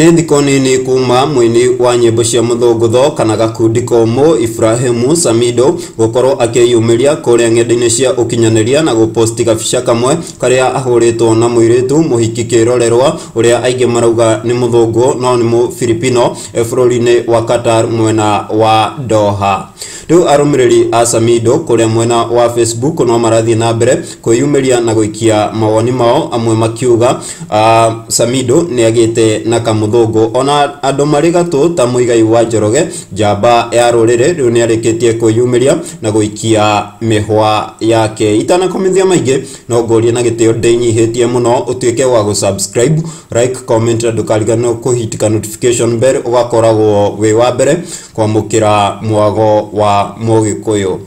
Nĩ thikũ nini kuma mũini wa nyĩmbo cia mũthũngũtho kana gakundi komũ Ibrahimu Samido gũkorwo akĩyumĩria kũrĩa ng'enda-inĩ cia ũkinyanĩria na gũposti gabica kamwe karĩa ahũrĩtwo na mũirĩtu mũhiki kĩrorerwa ũrĩa aingĩ marauga nĩ mũthũngũ no nĩ mũfilipino bũrũri-inĩ wa Qatar mwena wa Doha. Rĩu arũmĩrĩri a Samido kũrĩa mwena wa Facebook no marathiĩ na mbere kwĩyumĩria na gũikia mawoni mao, amwe makiuga Samido nĩ agĩte na kamũthũngũ. Ona andũ marĩ gatũ ta Muigai wa Njoroge, njamba ya rũrĩrĩ, rĩu nĩ arĩkĩtie kwĩyumĩria na gũikia mĩhwa yake. Itanakomithia maingĩ no ngũrie na gĩtĩo ndĩnyihĩtie mũno ũtuĩke wa gũ-subscribe, like, comment na ndũkariganĩrwo kũhitika notification bell ũgakoragwo wĩ wa mbere kwamũkĩra mwago wa Mũgĩkũyũ.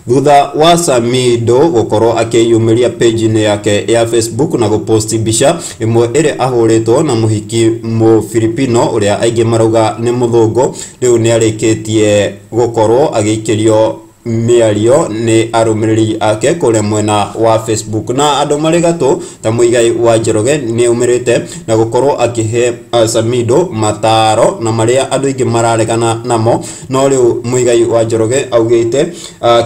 Thutha wa Samido gũkorwo akĩyumĩria page-inĩ yake ya Facebook na gũposti mbica ĩmwe ĩrĩa ahũrĩtwo na mũhiki mũfilipino ũrĩa aingĩ marauga nĩ mũthũngũ, rĩu nĩ arĩkĩtie gũkorwo agĩikĩrio mĩario nĩ arũmĩrĩri ake kũrĩa mwena wa Facebook. Na andũ marĩ gatũ ta Muigai wa Njoroge nĩ aumĩrĩte na gũkorwo akĩhe Samido mataro na marĩa andũ aingĩ mararegana namo, no rĩu Muigai wa Njoroge augĩte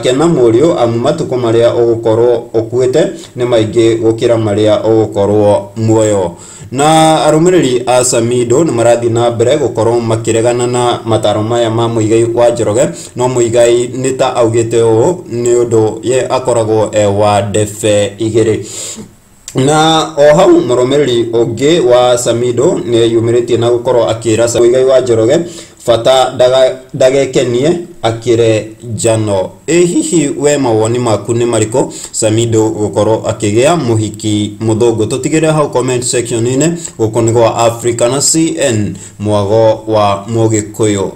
kena mũriũ amu matukũ marĩa ũgũkorwo ũkuĩte nĩ maingĩ gũkĩra marĩa ũgũkorwo muoyo. Na arũmĩrĩri a Samido nĩ marathiĩ na mbere gũkorwo makĩregana na mataro maya ma Muigai wa Njoroge, no Muigai nĩ ta augĩte ũũ nĩ ũndũ ye akoragwo e wa ndebe igĩrĩ. Na o hau mũrũmĩrĩri ũngĩ wa Samido nĩ eyumĩrĩtie na gũkorwo akĩra Muigai wa Njoroge bata ndagekenie akĩre njano. Ĩ hihi we mawoni maku nĩ marĩkũ Samido gũkorwo akĩgĩa mũhiki mũthũngũ? Tũtigĩre hau comment section-inĩ. Gũkũ nĩ gwa Africa na CN mwago wa Mũgĩkũyũ.